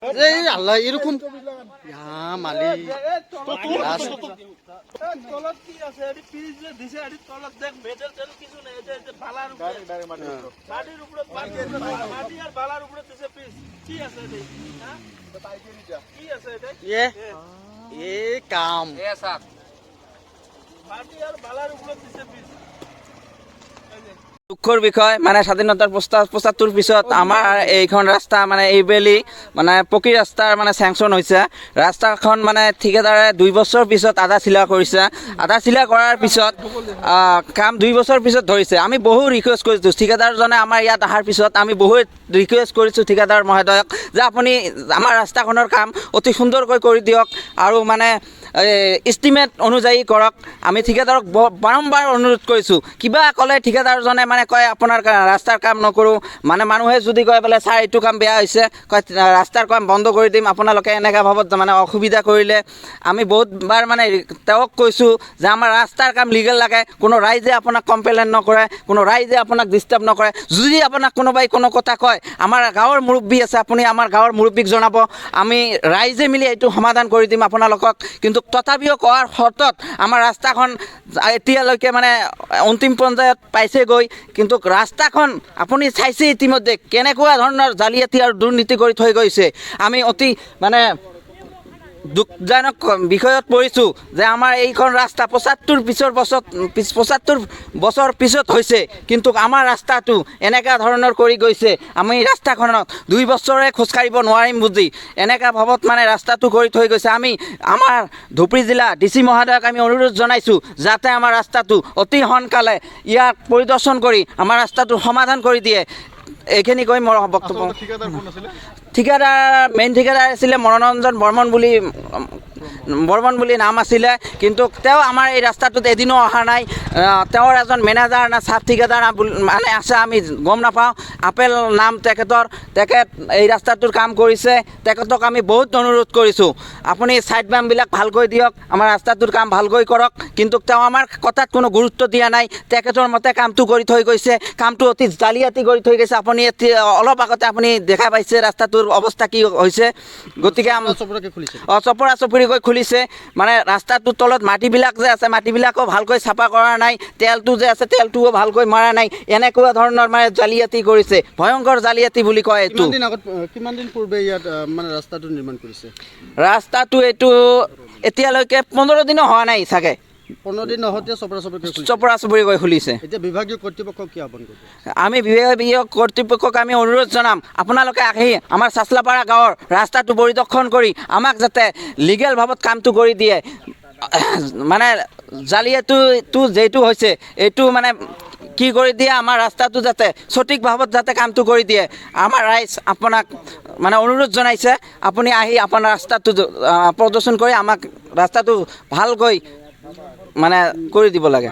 এই আল্লাহ, এরকম মালি। তলত কি আছে? এটি পিচ যে দিছে, এটি তলত দেখ, মেটেল টেল কিছু নাই। এই যে বালার উপরে, মাটির উপরে, মাটি আর বালার উপরে দিছে পিচ। কি আছে এটি? হ্যাঁ, কি আছে এটা? এ এ কাম। মাটি আর বালার উপরে দিছে পিচ। দুঃখৰ বিষয়, মানে স্বাধীনতাৰ 75 পিছত আমাৰ এইখন ৰাস্তা মানে এইবেলি মানে পকী ৰাস্তাৰ মানে চেংচন হৈছে। ৰাস্তাখন মানে ঠিকাদাৰে 2 বছৰ পিছত আধা চিলা কৰিছে। আধা চিলা কৰাৰ পিছত কাম 2 বছৰ পিছত ধৰিছে। আমি বহু ৰিকুৱেষ্ট কৰিছোঁ ঠিকাদাৰজনে আমাৰ ইয়াত অহাৰ পিছত। আমি বহুত ৰিকুৱেষ্ট কৰিছোঁ ঠিকাদাৰ মহোদয়ক যে আপুনি আমাৰ ৰাস্তাখনৰ কাম অতি সুন্দৰকৈ কৰি দিয়ক আৰু মানে এষ্টিমেট অনুযায়ী কৰক। আমি ঠিকাদাৰক বাৰম্বাৰ অনুৰোধ কৰিছোঁ। কিবা ক'লে ঠিকাদাৰজনে মানে কয়, আপোনাৰ ৰাস্তাৰ কাম নকৰোঁ। মানে মানুহে যদি কয় বোলে, ছাৰ, এইটো কাম বেয়া হৈছে, কয় ৰাস্তাৰ কাম বন্ধ কৰি দিম। আপোনালোকে এনেকুৱা ভাৱত মানে অসুবিধা কৰিলে। আমি বহুতবাৰ মানে তেওঁক কৈছোঁ যে আমাৰ ৰাস্তাৰ কাম লিগেল লাগে। কোনো ৰাইজে আপোনাক কমপ্লেইন নকৰে, কোনো ৰাইজে আপোনাক ডিষ্টাৰ্ব নকৰে। যদি আপোনাক কোনোবাই কোনো কথা কয়, আমাৰ গাঁৱৰ মুৰব্বী আছে, আপুনি আমাৰ গাঁৱৰ মুৰব্বীক জনাব। আমি ৰাইজে মিলি এইটো সমাধান কৰি দিম আপোনালোকক। কিন্তু তথাপিও কোৱাৰ শৰ্তত আমাৰ ৰাস্তাখন এতিয়ালৈকে মানে অন্তিম পৰ্যায়ত পাইছেগৈ। কিন্তু ৰাস্তাখন আপুনি চাইছে ইতিমধ্যে, কেনেকুৱা ধৰণৰ জালিয়াতি আৰু দুৰ্নীতি কৰি থৈ গৈছে। আমি অতি মানে দুখজনক বিষয়ত পৰিছোঁ যে আমাৰ এইখন ৰাস্তা 75 পিছৰ বছৰ, 75 বছৰ পিছত হৈছে, কিন্তু আমাৰ ৰাস্তাটো এনেকুৱা ধৰণৰ কৰি গৈছে। আমি ৰাস্তাখনত 2 বছৰে খোজকাঢ়িব নোৱাৰিম বুজি এনেকুৱা ভাৱত মানে ৰাস্তাটো কৰি থৈ গৈছে। আমি আমাৰ ধুবুৰী জিলা ডি চি মহোদয়ক আমি অনুৰোধ জনাইছোঁ যাতে আমাৰ ৰাস্তাটো অতি সোনকালে ইয়াক পৰিদৰ্শন কৰি আমাৰ ৰাস্তাটো সমাধান কৰি দিয়ে। এইখিনি কৈ মোৰ বক্তব্য। ঠিকাদাৰ কোন আছিলে? ঠিকাদাৰ, মেইন ঠিকাদাৰ আছিলে মনোৰঞ্জন বৰ্মন বুলি, বৰ্মন বুলি নাম আছিলে। কিন্তু তেওঁ আমাৰ এই ৰাস্তাটোত এদিনো অহা নাই। তেওঁৰ এজন মেনেজাৰ না চাব ঠিকাদাৰ মানে আছে, আমি গম নাপাওঁ। আপেল নাম তেখেতৰ। তেখেত এই ৰাস্তাটোৰ কাম কৰিছে। তেখেতক আমি বহুত অনুৰোধ কৰিছোঁ, আপুনি ছাইড বামবিলাক ভালকৈ দিয়ক, আমাৰ ৰাস্তাটোৰ কাম ভালকৈ কৰক। কিন্তু তেওঁ আমাৰ কথাত কোনো গুৰুত্ব দিয়া নাই। তেখেতৰ মতে কামটো কৰি থৈ গৈছে। কামটো অতি জালিয়াতি কৰি থৈ গৈছে। আপুনি এতিয়া অলপ আগতে আপুনি দেখা পাইছে ৰাস্তাটোৰ অৱস্থা কি হৈছে। গতিকে চপৰাকে খুলিছে। অঁ, চপৰা চপৰিকৈ খুলিছে। মানে ৰাস্তাটোৰ তলত মাটিবিলাক যে আছে, মাটিবিলাকো ভালকৈ চাফা কৰা নাই। তেলটো যে আছে, তেলটোও ভালকৈ মৰা নাই। এনেকুৱা ধৰণৰ মানে জালিয়াতি কৰিছে। ভয়ংকৰ জালিয়াতি বুলি কয় এইটো। কিমান দিন আগত, কিমান দিন পূৰ্বে ইয়াত মানে ৰাস্তাটো নিৰ্মাণ কৰিছে? ৰাস্তাটো এইটো এতিয়ালৈকে 15 দিনো হোৱা নাই চাগে। 15 দিন নহওঁতে চপৰা চপৰিকৈ খুলিছে। চপৰা চপৰিকৈ খুলিছে। এতিয়া বিভাগীয় কৰ্তৃপক্ষক কি আহ্বান কৰিব? আমি বিভাগীয় কৰ্তৃপক্ষক আমি অনুৰোধ জনাম, আপোনালোকে আহি আমাৰ চাচলাপাৰা গাঁৱৰ ৰাস্তাটো পৰিদৰ্শন কৰি আমাক যাতে লিগেল ভাৱত কামটো কৰি দিয়ে। মানে জালিয়াতিটো যিটো হৈছে, এইটো মানে কি কৰি দিয়ে, আমাৰ ৰাস্তাটো যাতে সঠিক ভাৱত যাতে কামটো কৰি দিয়ে। আমাৰ ৰাইজ আপোনাক মানে অনুৰোধ জনাইছে, আপুনি আহি আপোনাৰ ৰাস্তাটো প্ৰদৰ্শন কৰি আমাক ৰাস্তাটো ভালকৈ মানে কৰি দিব লাগে।